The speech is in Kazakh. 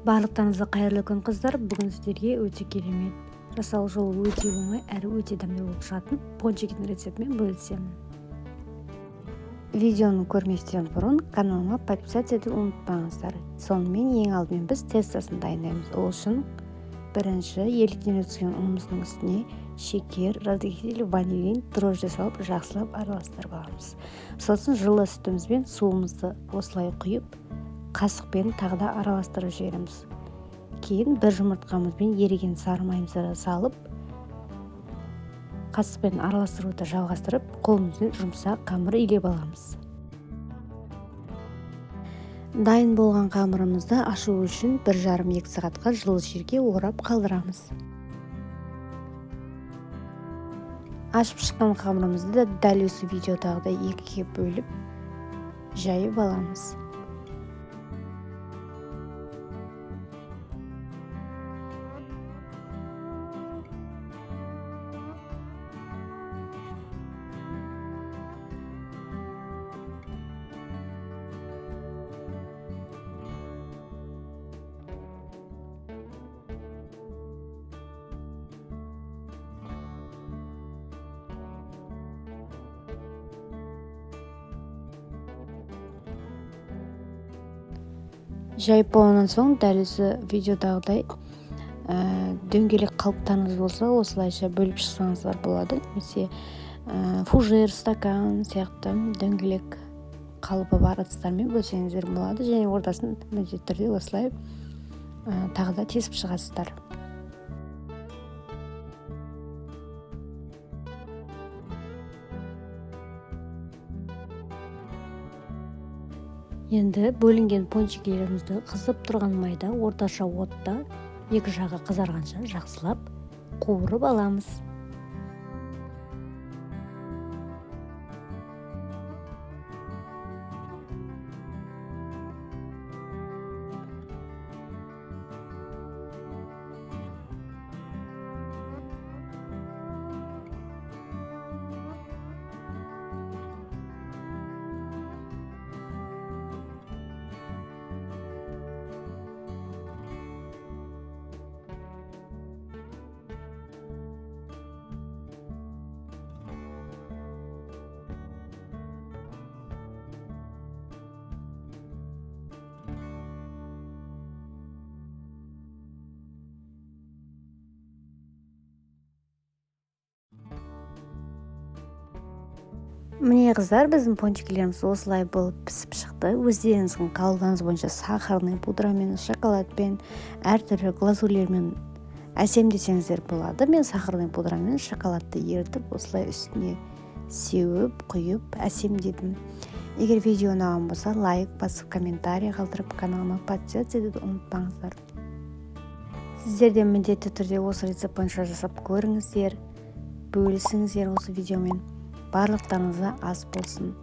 Барлықтарыңызға қайырлы күн, қыздар. Бүгін сіздерге өте керемет, жасалу жолы өте оңай әрі өте дәмді болып шығатын пончиктің рецептімен бөлісемін. Видеоны көрместен бұрын каналыма подписаться етуді ұмытпаңыздар. Сонымен, ең алдымен біз тестосын дайындаймыз. Ол үшін бірінші еліктен өткізген ұнымыздың үстіне шекер, разрыхлитель, ванилин, дрожжи салып, жақсылап араластырып аламыз. Сосын жылы сүтіміз бен суымызды осылай құйып, қасықпен тағы да араластырып жібереміз. Кейін бір жұмыртқамыз бен еріген сары майымызды салып, қасықпен араластыруды жалғастырып, қолымызбен жұмсақ қамыр илеп аламыз. Дайын болған қамырымызды ашу үшін 1,5-2 сағатқа жылы жерге орап қалдырамыз. Ашып шыққан қамырымызды да дәл осы видеодағыдай екіге бөліп жайып аламыз. Жайып болғаннан соң, дәл осы видеодағыдай дөңгелек қалыптарыңыз болса, осылайша бөліп шықсаңыздар болады немесе фужер, стакан сияқты дөңгелек қалыбы бар ыдыстармен бөлсеңіздер болады және ортасын міндетті түрде осылай тағы да тесіп шығасыздар. Енді бөлінген пончиктерімізді қызып тұрған майда орташа отта екі жағы қызарғанша жақсылап қуырып аламыз. Міне, қыздар, біздің пончиктеріміз осылай болып пісіп шықты. Өздеріңіздің қалауыңыз бойынша сахарный пудрамен, шоколадпен, әртүрлі глазурьлермен әсемдесеңіздер болады. Мен сахарный пудрамен шоколадты ерітіп, осылай үстіне сеуіп, құйып әсемдедім. Егер видео ұнаған болса, лайк басып, комментарий қалдырып, каналыма подписаться етуді ұмытпаңыздар. Сіздер де міндетті түрде осы рецепт бойынша жасап көріңіздер, бөлісіңіздер осы видеомен. Барлықтарыңызға ас болсын.